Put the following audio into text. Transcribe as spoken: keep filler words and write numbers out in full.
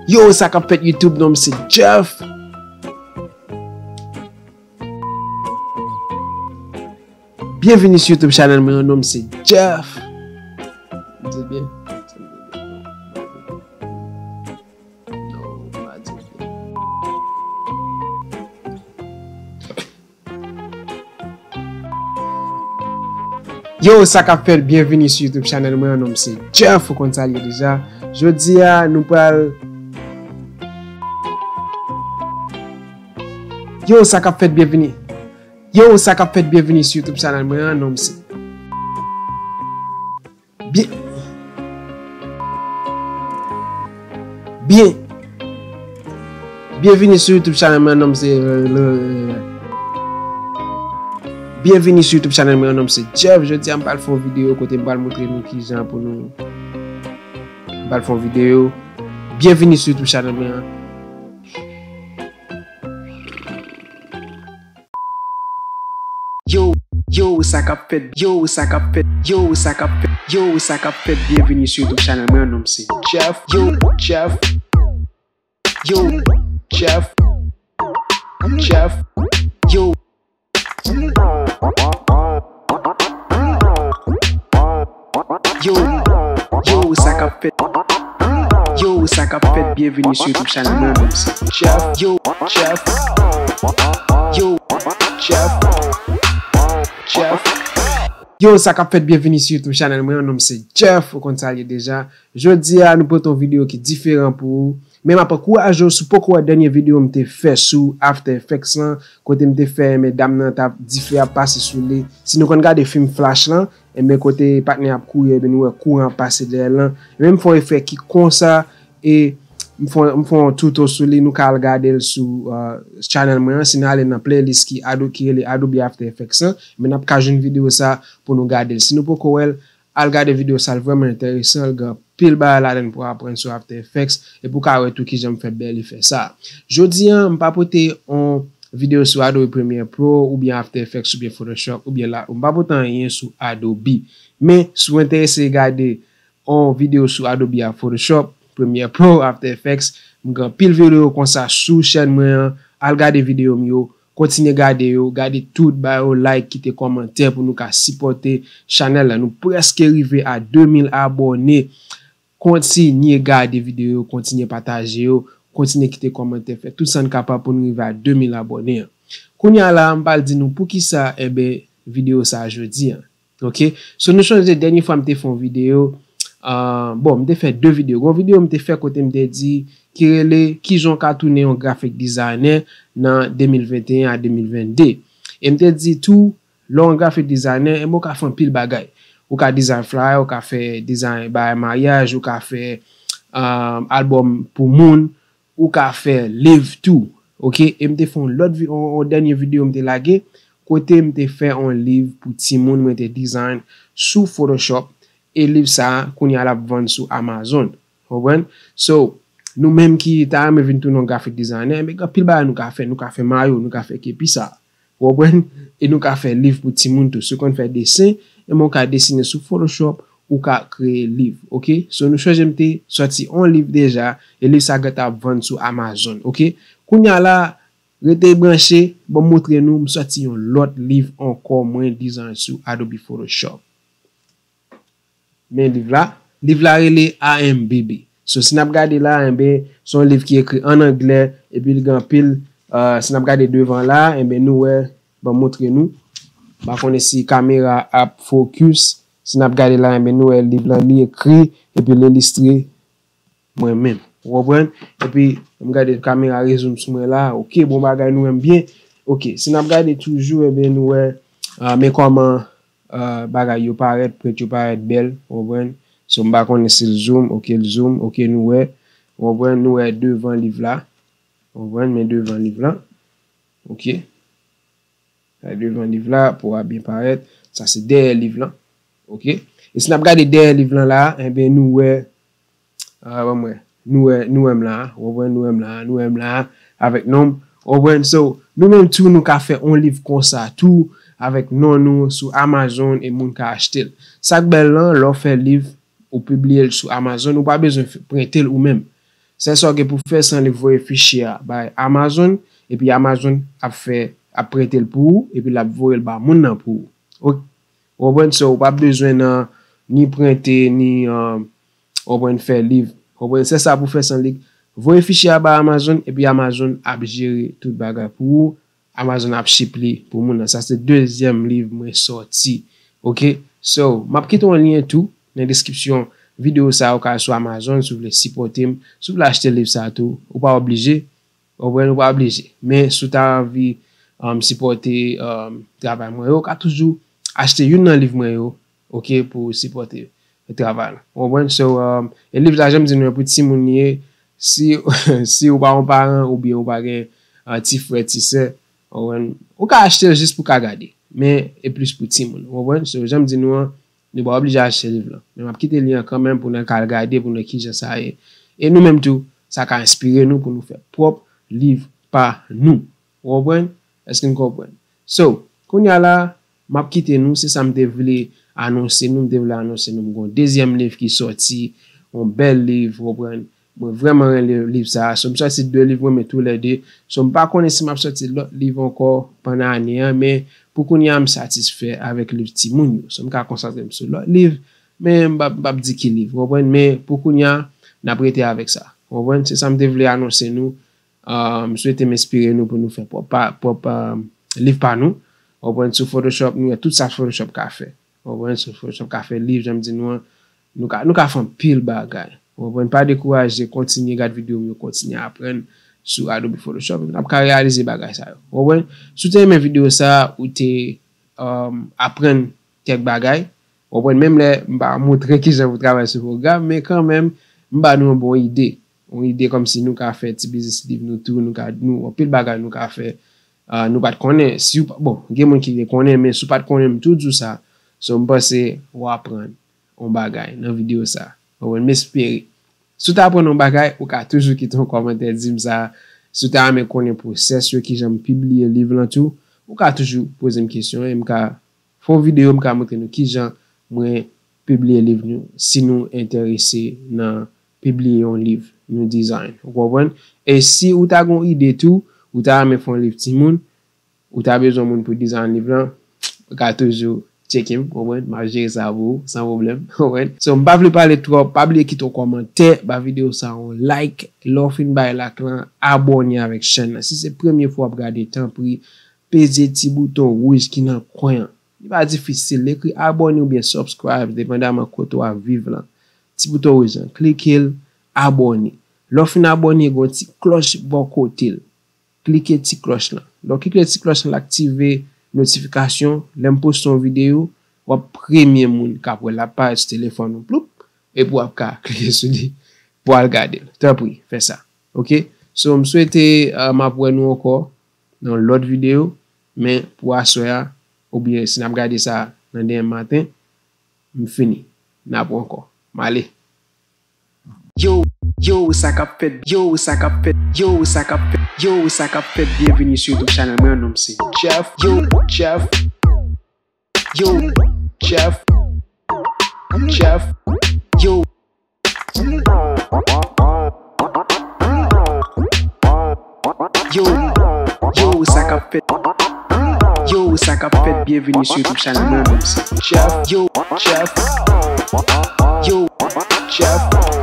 Yo, sa k ap fèt YouTube, non m se Jeff. Byenvini sou YouTube channel mwen, non m se Jeff. M di byen. Non, m pa di byen. Yo, sa k ap fèt? Byenvini sou YouTube channel mwen, non m se Jeff, ou konn sa l ye deja. Jodi a, nou pral Yo, sa k ap fèt? Byenvini. Yo, sa k ap fèt? Byenvini sou YouTube channel mwen, non m se Byen. Byen. Byenvini sou YouTube channel mwen, non m se Byenvini sou YouTube channel mwen, non m se Jeff. Jodi a m pral fè yon videyo kote m pral montre nou kijan pou nou m pral fè yon videyo. Byenvini sou YouTube channel mwen. Yo, yo, sa k ap fèt? Yo, sa k ap fèt? Yo, sa k ap fèt? Yo, sa k ap fèt? Byenvini sou YouTube channel mwen, non m se Jeff. Yo, Jeff. Yo, Jeff. Jeff. Yo. Yo, yo, sa k ap fèt? Yo, sa k ap fèt? Byenvini sou YouTube channel mwen, non m se Jeff. Yo, Jeff. Yo, Jeff. Jeff. Yo, sa k ap fèt? Byenvini sou YouTube channel mwen, non m se Jeff, ou konn sa l ye deja. Jodi a, nou pote yon videyo ki diferan pou ou. Men m ap ankouraje w, si w poko wè dènye videyo m te fè sou After Effects lan, kote m te fè, men dam nan t ap dife ap pase sou li. Si nou konn gade fim Flash lan, enben kote patnè ap kouri, enben nou wè kouran ap pase dèyè l lan. Enben m fè yon efè ki konsa, e m fè, m fè yon tuto sou li, nou ka al gade l sou, uh, channel mwen an. Si nou ale nan playlist ki Ado-, ki rele Adobe After Effects lan, enben n ap ka jwenn videyo sa pou nou gade l. Si nou poko wè l, al gade videyo sa, l vrèman enteresan, l gen anpil bagay ladan l pou w aprann sou After Effects, epi w ka wè tou kijan m fè bèl efè sa. Jodi a, m pa pote yon videyo sou Adobe Premiere Pro oubyen After Effects oubyen Photoshop oubyen la, m pa pote anyen sou Adobe. Men, si w enterese gade yon videyo sou Adobe a Photoshop, Premiere Pro, After Effects, m gen anpil videyo konsa sou chèn mwen an, al gade videyo m yo, kontinye gade yo, gade tout, ba yo like, kite kòmantè pou nou ka sipòte chanèl la. Nou prèske rive a de mil abòne. Kontinye gade videyo yo, kontinye pataje yo, kontinye kite kòmantè, fè tout sa n kapab pou nou rive a de mil abòne an. Kounye a la, m pral di nou poukisa, enben, videyo sa a jodi a. Ok? So, nou sonje dènye fwa m te fè yon videyo, ah, bon, m te fè de videyo. Gon videyo m te fè kote m te di ki rele kijan w ka tounen yon graphic designer nan de mil venteyen a de mil vennde. E m te di tou, lè w yon graphic designer, enben w ka fè anpil bagay. Ou ka design flyer, ou ka fè design bagay maryaj, ou ka fè, ah, album pou moun, ou ka fè liv tou. Ok? E m te fè yon lòt vi-, yon, yon dènye videyo m te lage, kote m te fè yon liv pou timoun mwen te design sou Photoshop, e liv sa a, kounye a l ap vann sou Amazon. Konprann? So, nou menm ki ta renmen vin tounen yon graphic designer, men gen anpil bagay nou ka fè. Nou ka fè mayo, nou ka fè kepi sa. Ou konprann? E nou ka fè liv pou timoun tou. Si w konn fè desen, enben w ka desine sou Photoshop, ou ka kreye liv, ok? So, nou sonje m te sòti yon liv deja, e liv sa gentan ap vann sou Amazon, ok? Kounye a la, rete branche, ban m montre nou, m sòti yon lòt liv ankò, mwen design sou Adobe Photoshop. Men liv la. Liv la rele A M B B. So, si n ap gade la, enben, se yon liv ki ekri ann anglè, epi l gen anpil, ah, si n ap gade devan la, enben, nou wè, ban m montre nou. M pa konnen si kamera ap focus. Si n ap gade la, enben, nou wè liv lan, li ekri, epi l ilistre mwen menm. Ou konprann? Epi, m gade kamera rezoum sou mwen la. Ok, bon bagay, nou wè m byen. Ok, si n ap gade toujou, enben, nou wè, ah, men kòman, ah, bagay yo parèt, prent yo parèt bèl, ou konprann? So, m pa konnen si l zoom, ok, l zoom, ok, nou wè, ou konprann, nou wè devan liv la, ou konprann, men devan liv la, ok. Sa devan liv la, pou w a byen parèt, sa se dèyè liv lan, ok. E si n ap gade dèyè liv lan la, enben, nou wè, ah, ban m wè. Nou wè, nou wè m la, ou konprann, nou wè m la, nou wè m la, avèk non m, ou konprann. So, nou menm tou, nou ka fè yon liv konsa tou, avèk non nou sou Amazon e moun ka achte l. Sa k bèl lan, lè w fè liv, ou pibliye l sou Amazon, ou pa bezwen f-, prente l ou menm. Sèl sa w gen pou fè, se annik voye fichye a bay Amazon, epi Amazon ap fè, ap prente l pou ou, epi l ap voye l ba moun nan pou ou. Ou konprann? So, ou p ap bezwen nan ni prente, ni, um, ou konprann, fè liv. Ou konprann? Sèl sa pou fè, se annik voye fichye a bay Amazon, epi Amazon ap jere tout bagay pou ou. Amazon ap ship li pou moun nan. Sa se dezyèm liv mwen sòti. Oke? So, m ap kite yon lyen tou nan deskripsyon videyo sa a, ou ka al sou Amazon si w vle sipòte m. Si w vle achte liv sa a tou, ou pa oblije. Ou konprann, ou pa oblije. Men si w ta anvi, um, sipòte, um, travay mwen yo, ou ka toujou achte youn nan liv mwen yo, oke, pou sipòte travay la. Ou konprann? So, um, e liv la, jan m di nou, pou timoun li ye. Si, si ou pa yon paran oubyen ou pa gen, uh, ti frè, ti sè, ou konprann? Ou ka achte l jis pou ka gade. Men, e plis pou timoun. Ou konprann? So, jan m di nou an, nou pa oblije achte liv lan. Men m ap kite li an kanmenm pou nou ka al gade, pou nou wè kijan sa ye. E nou menm tou, sa ka enspire nou pou nou fè pwòp liv pa nou. Ou konprann? Èske n konprann? So, kounye a la, m ap kite nou, se sa m te vle anonse nou, m te vle anonse nou, m gen yon dezyèm liv ki sòti, yon bèl liv, ou konprann? Mwen vrèman renmen liv sa a. So, m sòti de liv mwen, men toulède. So, m pa konnen si m ap sòti lòt liv ankò pandan ane an, men pou kounye a, m satisfè avèk liv timoun yo. So, m ka konsantre m sou lòt liv, men m p ap, m p ap di ki liv, ou konprann? Men pou kounye a, n ap rete avèk sa. Ou konprann? Se sa m te vle anonse nou. Uh, m swete m enspire nou pou nou fè pwòp pa, pwòp, uh, liv pa nou. Ou konprann? Sou Photoshop, nou wè tout sa Photoshop ka fè. Ou konprann? Sou Photoshop ka fè liv, jan m di nou an, nou ka, nou ka fè anpil bagay. Ou konprann? Pa dekouraje, kontinye gade videyo m yo, kontinye aprann sou Adobe Photoshop, epi n ap ka reyalize bagay sa yo. Ou konprann? Si w te renmen videyo sa a, ou te, um, aprann kèk bagay, ou konprann? Menm lè m pa montre kijan pou travay sou pwogram, men kanmenm, m ba nou yon bon ide. Yon ide kòmsi nou ka fè ti biznis liv nou tou, nou ka, nou, anpil bagay nou ka fè. Ah, nou pa t konnen. Si w pa, bon, gen moun ki te konnen, men si w pa t konnen, m tou di w sa. So, m panse w aprann yon bagay nan videyo sa. Ou konprann? M espere. Si w ta aprann yon bagay, ou ka toujou kite yon kòmantè di m sa. Si w ta renmen konnen pwosès yo, kijan m pibliye liv lan tou, ou ka toujou poze m kesyon e m ka fè yon videyo, m ka montre nou kijan mwen pibliye liv nou, si nou enterese nan pibliye yon liv nou design. Ou konprann? E si ou ta gen yon ide tou, ou ta renmen fè yon liv timoun, ou ta bezwen moun pou design liv lan, ou ka toujou tcheke m, konprann? M ap jere sa pou ou, san pwoblèm, konprann? So, m pa vle pale twòp, pa bliye kite yon kòmantè, ba videyo sa yon like, lè w fin bay like lan, abòne avèk chèn nan. Si se premye fwa w ap gade, tanpri, peze ti bouton wouj ki nan kwen an. Li pa difisil, ekri abòne oubyen subscribe, depandaman kote w ap viv lan. Ti bouton wouj lan, klike l, abòne. Lè w fin abòne, gen yon ti klòch bò kote l. Klike ti klòch lan. Lè w klike ti klòch lan, l aktive notifikasyon. Lè m poste yon videyo, w ap premye moun k ap wè l, l ap parèt sou telefòn ou, ploup, epi w ap ka klike sou li pou w al gade l. Tanpri, fè sa. Oke? So, m swete, uh, m ap wè nou ankò nan lòt videyo, men pou aswè a, oubyen si n ap gade sa nan demen maten, m fini. N ap wè ankò. M ale. Yo, yo, sa k ap fèt, yo, sa k ap fèt, yo, sa k ap fèt, yo, sa k ap fèt, byenveni sou YouTube channel mwen, non m se Jeff, yo, Jeff, yo, Jeff, Jeff, yo. Yo, yo, sa k ap fèt? Yo, sa k ap fèt? Byenveni sou YouTube channel mwen, non m se Jeff. Yo, Jeff. Yo, Jeff.